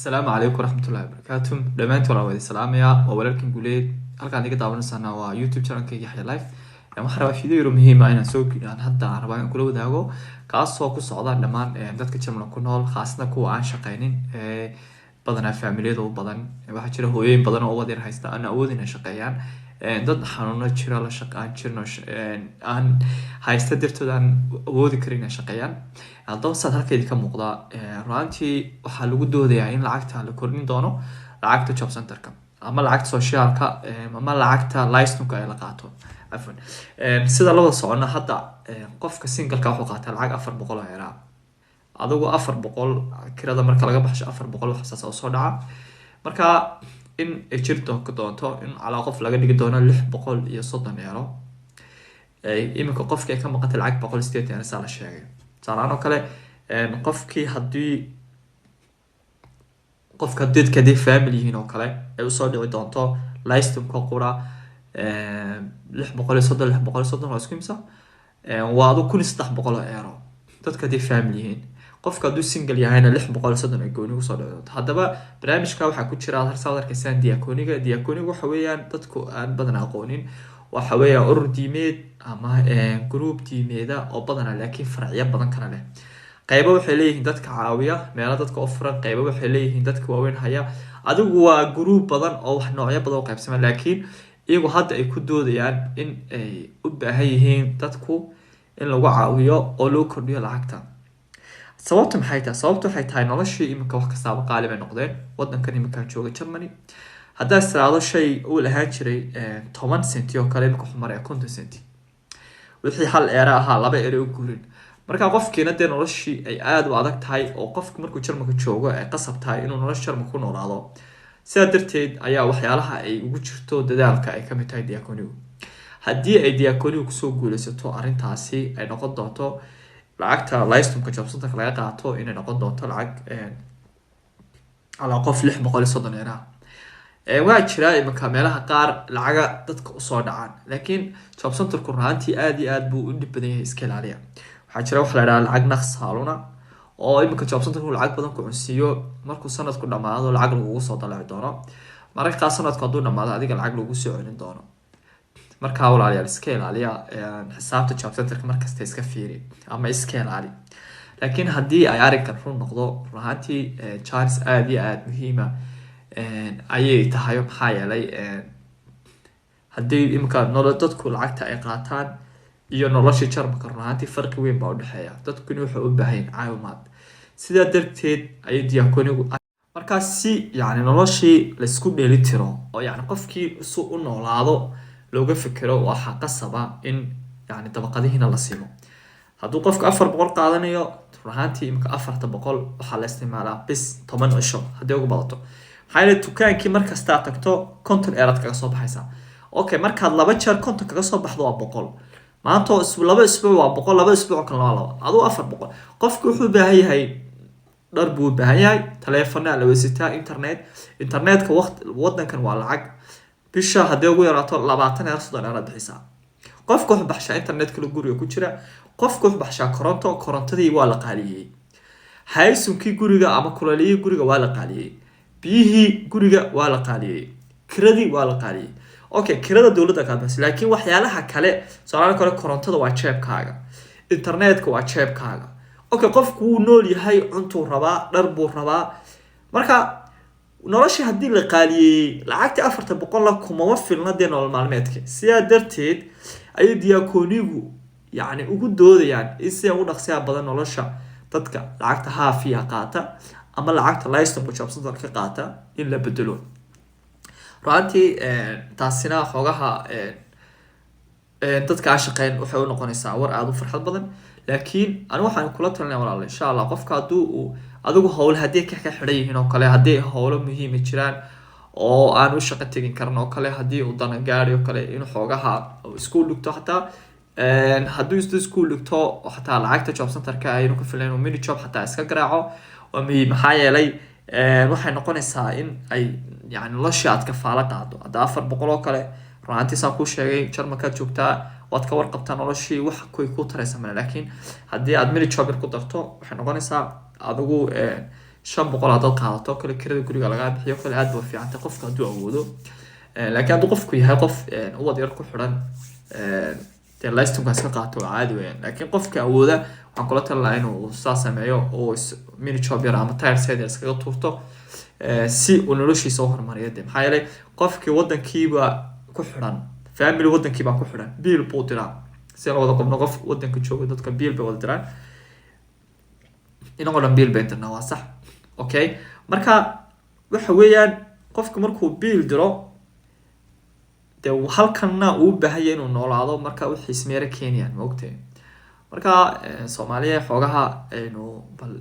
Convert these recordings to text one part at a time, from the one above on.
Asalaamu calaykum waraxmatullahi wabarakaatu. Dhammaantiin waan wada salaamayaa. Waa walaalkan Guuleed. Halkaan iga daawanaysaana waa YouTube channelkayga Yaxya Life. Waxaan rabaa video yaro muhiim ah inaan soo aan hadda aan rabaa inaan kula wadaago, kaasoo ku socda dhammaan dadka Jarmalka ku nool, khaasatan kuwa aan shaqaynin ee badanaa faamiliyada u badan. Waxaa jira hooyooyin badan oo ubad yar haysta, aan awoodin inay shaqeeyaan, dad xanuuno jira la shaqa aan jirin oo aan haysta dartood aan awoodi karin inay shaqeeyaan. Haddaba saad halka idinka muuqda, runaantii waxaa lagu doodayaa in lacagta la kordhin doono, lacagta Jobcenterka ama lacagta socialka ama lacagta Leistungka ay la qaato, afwan. Sida labada socona hadda, qofka singleka wuxuu qaataa lacag 400 oo euro. Adigu 400 kirada marka laga baxsho, 400 wax saas oo soo dhaca. Marka in ay jiri doonto in calaa qof laga dhigi doono 630 euro. Iminka qofkii ay ka maqantay lacag 180 euro saa la sheegay. Tusaalahaan oo kale, qofkii haddii qofka dadka haddii family yihiin oo kale ay usoo dhici doonto Leistungka qura 630. 630 waa isku imisa? Waa adu 1300 oo euro dadka haddii family yihiin. Qofka hadduu single yahayna 630 ay gooni kusoo dhici doonto. Haddaba barnaamijka waxaa ku jira, aad saad arkaysaan, Diakoniega. Diakoniega waxa weeyaan dadku aan badan aqoonin, waxa weeyaan urur diimeed ama group diimeeda oo badanaa, laakiin faracyo badan kala leh. Qaybo waxay leeyihiin dadka caawiya, meelo dadka u furan. Qaybo waxay leeyihiin dadka waaweyn haya. Adigu waa group badan oo wax noocyo badan u qaybsama, laakiin iyagu hadda ay ku doodayaan in ay u baahan yihiin dadku in lagu caawiyo oo loo kordhiyo lacagta. Sababta maxay tahay? Sababta waxay tahay noloshii iminka wax kastaaba qaali bay noqdeen. Wadankan iminkaan jooga, Germany, haddaa istiraado shay uu lahaan jiray 10 centi oo kale, iminka wuxuu maraya 50 centi. Wixii 1 euro ahaa 2 euro u guurin. Marka qofkiina dee noloshii ay aada u adag tahay, oo qofku markuu Jarmalka joogo ay qasab tahay inuu nolosha Jarmalka ku noolaado. Sidaa darteed ayaa waxyaalaha ay ugu jirto dadaalka ay kamid tahay Diakoniegu. Haddii ay Diakonigu kusoo guuleysato arrintaasi, ay noqon doonto lacagta Leistungka Jobcenterka laga qaato inay noqon doonto lacag alaa qof 630 euro. Waa jiraa iminka meelaha qaar lacaga dadka usoo dhacaan, laakiin Jobcenterku runaantii aada iyo aad buu u dhib badan yahay, iska ilaaliya. Waxaa jira waxa la idhaha lacag Nachzahlung, oo iminka Jobcenterku lacag badan ku cunsiiyo. Markuu sanadku dhamaado lacag lagugu soo dalaci doono. Mararka qaar sanadku hadduu dhamaado adiga lacag lagu soo celin doono. Markaa walaalayaal, iska ilaaliya xisaabta Jobcenterka, markasta iska fiiri ama iska ilaali. Laakiin haddii ay arrinkan run noqdo, run ahaantii chance aada iyo aada muhiima ayay tahay. Maxaa yeelay, haddii iminka nolo dadku lacagta ay qaataan iyo nolosha Jarmalka, run ahaantii farqi weyn baa udhexeeya. Dadkuna waxay u baahan yihin caawimaad. Sidaa darteed ayay Diakonigu markaa si yani noloshii laysku dheeli tiro oo yani qofkii su u noolaado looga fikiro, waxaa qasaba in yani dabaqadihiina la siimo. Hadduu qofku 400 qaadanayo, run ahaantii imika 400 waxaa la isticmaalaa bis 10 cisho haddii ugu badato. Maxaa yeele, dukaankii markastaa tagto 50 euro aad kaga soo baxaysaa. Okay, markaad laba jeer 50 kaga soo baxdo waa 100. Maanta 2 isbuuc waa 100, 2 isbuuc kalena waa laba, aduu 400. Qofku wuxuu u baahan yahay dhar buu u baahan yahay, taleefana la weysitaa, internet. Internetka waqt wadankan waa lacag. Bisha haddii ugu yaraato 20 euro, 30 euro aad bixisaa. Qofka wuxuu baxshaa internet kale guriga ku jira. Qofka wuxuu baxshaa koronto. Korontadii waa la qaaliyey. Heizungkii guriga ama kulaaliyihii guriga waa la qaaliyey. Biyihii guriga waa la qaaliyey. Kiradii waa la qaaliyey. Okay, kirada dowladda kaa bixisa, laakiin waxyaalaha kale, tusaalahaan kale, korontada waa jeebkaaga, internetka waa jeebkaaga. Okay, qofku wuu nool yahay, cuntuu rabaa, dhar buu rabaa. Marka noloshii haddii la qaaliyeeyey, lacagtii 400-la kumama filna dee nolol maalmeedka. Sidaa darteed ayay Diakoniegu yacni ugu doodayaan in sida ugu dhaqsiyaha badan nolosha dadka lacagta haafiya qaata ama lacagta Leistungka Jobcenter ka qaata in la bedelo. Ruantii taasina xoogaha dadka aan shaqeyn waxay u noqonaysaa war aada u farxad badan. Laakiin anigu waxaan kula talinaya, walaal, insha Allah, qofka hadduu uu adigu howl haddii ka xidhan yihiin oo kale, haddii howlo muhiima jiraan oo aan u shaqo tegin karin oo kale, haddii uu dana gaari oo kale, inuu xoogaha iskuul dhigto. Xataa hadduu iskuul dhigto, xataa lacagta Jobcenterka aynu ka filan inuu mini job xataa iska garaaco waa muhiim. Maxaa yeelay, waxay noqonaysaa in ay yani noloshii aad kafaalo qaado. Hadda 400 oo kale, runaantii saan kuu sheegay, Jarmalkaad joogtaa, waad ka warqabtaa noloshii, wax kuy ku taraysa male. Laakiin haddii aad mini job yar ku darto, waxay noqonaysaa adigu 500 haddaad qaadato kale, kirada guriga lagaa bixiyo kale, aad ba fiicantay qofka hadduu awoodo. Laakiin hadduu qofku yahay qof ubad yar ku xidhan, dee licenseka iska qaato, waa caadi weyaan. Laakiin qofka awooda waxaan kula talin lahaa inuu saa sameeyo oo mini job yar ama tire set yar iskaga tuurto, si uu noloshiisa u horumariyo de. Maxaa yeelay qofkii wadankiiba ku xidhan, family wadankiibaa ku xidhan, biil buu diraa. Si la wada qabno, qof wadanka jooga, dadka biil bay wada diraan, inagoo dhan biil bay dirnaa, waa sax. Okay, marka waxa weeyaan qofka markuu biil diro, dee halkanna uu baahanya inuu noolaado, marka wixii ismeero keenayaan, ma ogtahay? Marka Soomaaliya, xoogaha aynu bal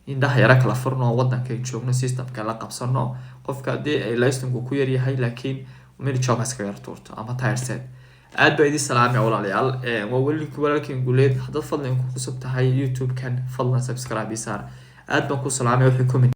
indhaha yara kala furno, wadanka aynu joogno systemka la qabsano. Qofka haddii ay licenseku ku yaryahay, laakiin mini job ha iskaga yar tuurto ama tire set. Aad baa idin salaamaya, walaalayaal. Waa weli walaalkiin Guuleed. Haddaad fadlan ku cusub tahay YouTube-kan, fadlan subscribe ii saar. Aad baan ku salaamaya. Wixii comment.